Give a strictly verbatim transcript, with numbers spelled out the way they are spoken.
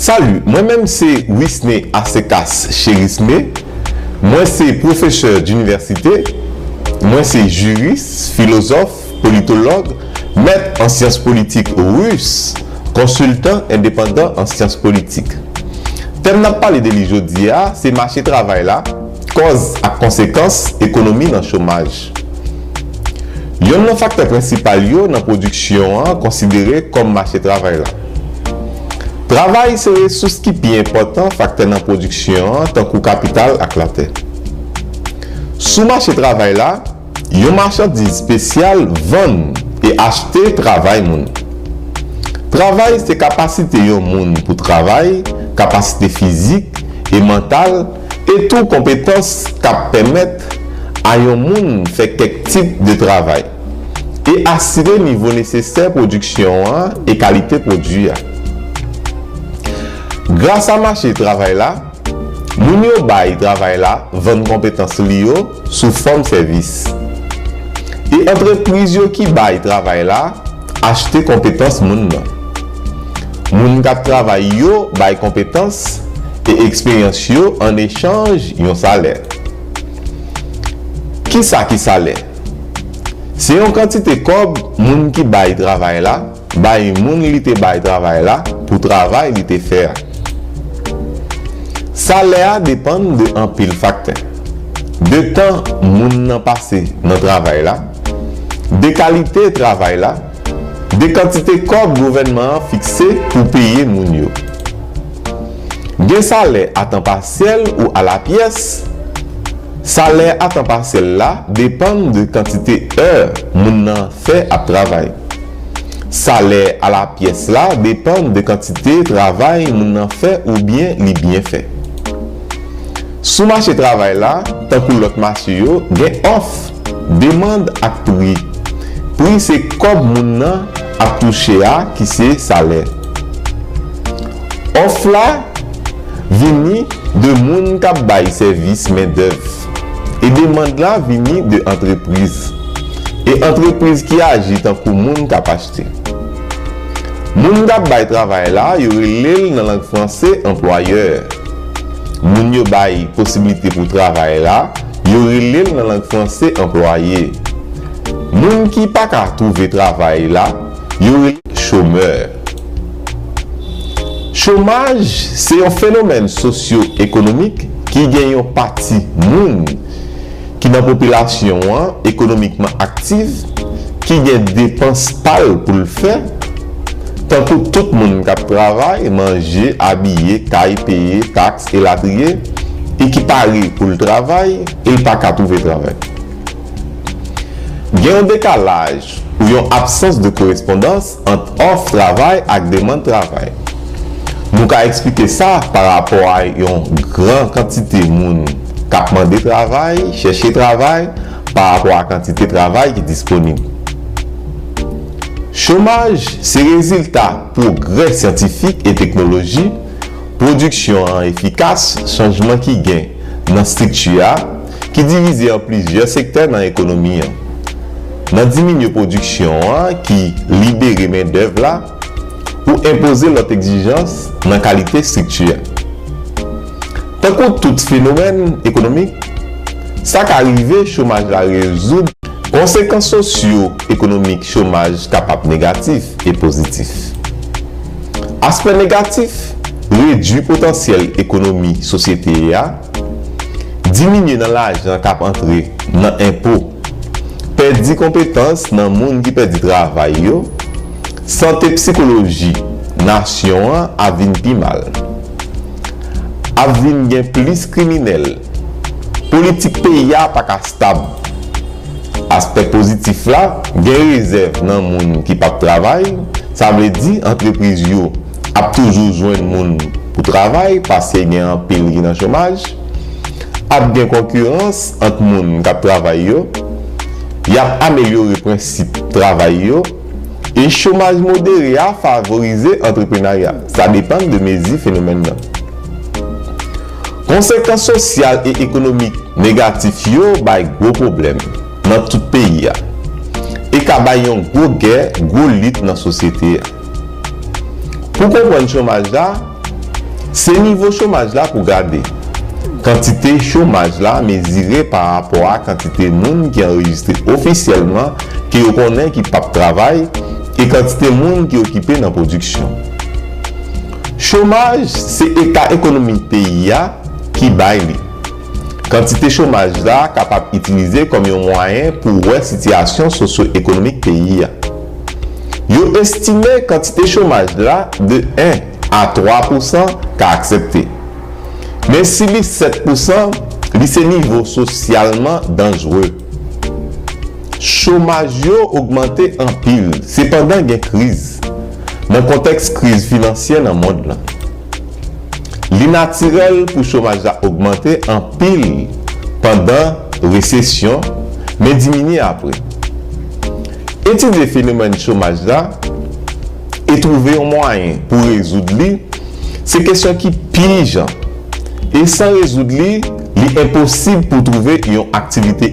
Salut, mwen menm se Wisne Asekas Cherisme. Mwen se pwofesè dinivèsite. Mwen se jiris, filozòf, politològ, mèt an syans politik ris, konsiltan endepandan an syans politik. Tèm n ap pale de li jodi a se mache travay la, kòz ak konsekans ekonomi nan chomaj. Yonn nan faktè prensipal yo nan pwodiksyon an konsidere kòm mache travay la. Travay se resous ki pi enpòtan faktè nan pwodiksyon an, tankou kapital ak latè. Sou mache travay la, yon machandiz espesyal vann e achte travay moun. Travay se kapasite yon moun pou travay, kapasite fizik e mantal, e tou konpetans k ap pèmèt a yon moun fè kèk tip de travay e asire nivo nesesè pwodiksyon an e kalite pwodui a. Gras a mache travay la, moun yo bay travay la vann konpetans li yo sou fòm sèvis. E antrepriz yo ki bay travay la achte konpetans moun nan. Moun k ap travay yo bay konpetans e eksperyans yo an echanj yon salè. Kisa ki salè? Se yon kantite kòb moun ki bay travay la bay moun li te bay travay la pou travay li te fè a. Salè a depann de anpil faktè. De tan moun nan pase nan travay la, de kalite travay la, de kantite kòb gouvènman an fikse pou peye moun yo. Gen salè a tan pasyèl ou alapyès. Salè a tan pasyèl la depann de kantite è moun nan fè ap travay. Salè alapyès la depann de kantite travay moun nan fè oubyen li byen fè. Sou mache travay la, tankou lòt mache yo, gen òf, demann ak pri. Pri se kòb moun nan ap touche a ki se salè. Òf la vini de moun k ap bay sèvis mendèv, e demann la vini de antrepriz, e antrepriz ki aji tankou moun k ap achte. Moun k ap bay travay la, yo rele l nan lang franse anplwayè. Moun yo bay posiblite pou travay la, yo rele l nan lang franse anplwaye. Moun ki pa ka twouve travay la, yo rele l chomè. Chomaj se yon fenomèn sosyo-ekonomik ki gen yon pati moun ki nan popilasyon an ekonomikman aktif, ki gen depans pa l pou l fè, tankou tout moun k ap travay, manje, abiye, kay peye, taks, elatriye, e ki pare pou l travay, e l pa ka twouve travay. Gen yon dekalaj ou yon absans de korespondans ant òf travay ak demann travay. Nou ka eksplike sa pa rapò a yon gran kantite moun k ap mande travay, chèche travay, pa rapò a kantite travay ki disponib. Chomaj se rezilta pwogrè syantifik e teknoloji, pwodiksyon an efikas, chanjman ki gen nan estrikti a, ki divize an plizyè sektè nan ekonomi an. Nan diminye pwodiksyon an ki libere mendèv la pou enpoze lòt egzijans nan kalite estrikti a. Tankou tout fenomèn ekonomik, sa ka rive chomaj la rezoud. Konsekans sosyo-ekonomik chomaj kapab negatif e pozitif. Aspè negatif, redui potansyèl ekonomi sosyete a, diminye nan lajan k ap antre nan enpo, pèdi konpetans nan moun ki pèdi travay yo, sante psikoloji nasyon an ap vin pi mal. Ap vin gen plis kriminèl. Politik peyi a pa ka stab. Aspè pozitif la, gen rezèv nan moun ki p ap travay, sa vle di antrepriz yo ap toujou jwenn moun pou travay paske gen anpil ki nan chomaj. Ap gen konkirans ant moun k ap travay yo. Y ap amelyore prensip travay yo. E chomaj modere a favorize antreprenarya. Sa depann de mezi fenomèn nan. Konsekans sosyal e ekonomik negatif yo bay gwo pwoblèm nan tout peyi a e ka bay yon gwo gè, gwo lit nan sosyete a. Pou konprann chomaj la, Se nivo chomaj la pou gade. Kantite chomaj la mezire pa rapò a kantite moun ki anrejistre ofisyèlman ke yo konnen ki p ap travay e kantite moun ki okipe nan pwodiksyon. Chomaj se eta ekonomik peyi a ki bay li. Kantite chomaj la kapab itilize kòm yon mwayen pou wè sitiyasyon sosyo-ekonomik peyi a. Yo estime kantite chomaj la de en a twa pousan ka aksepte. Men si li sèt pousan, li se nivo sosyalman danjre. Chomaj yo ogmante anpil, sepandan gen kriz. Nan kontèks kriz finansyè nan mond lan, li natirèl pou chomaj la ogmante anpil pandan resesyon, men diminye apre. Etidye fenomèn chomaj la e twouve yon mwayen pou rezoud li, se kesyon ki pi ijan. E san rezoud li, li enposib pou twouve yon aktivite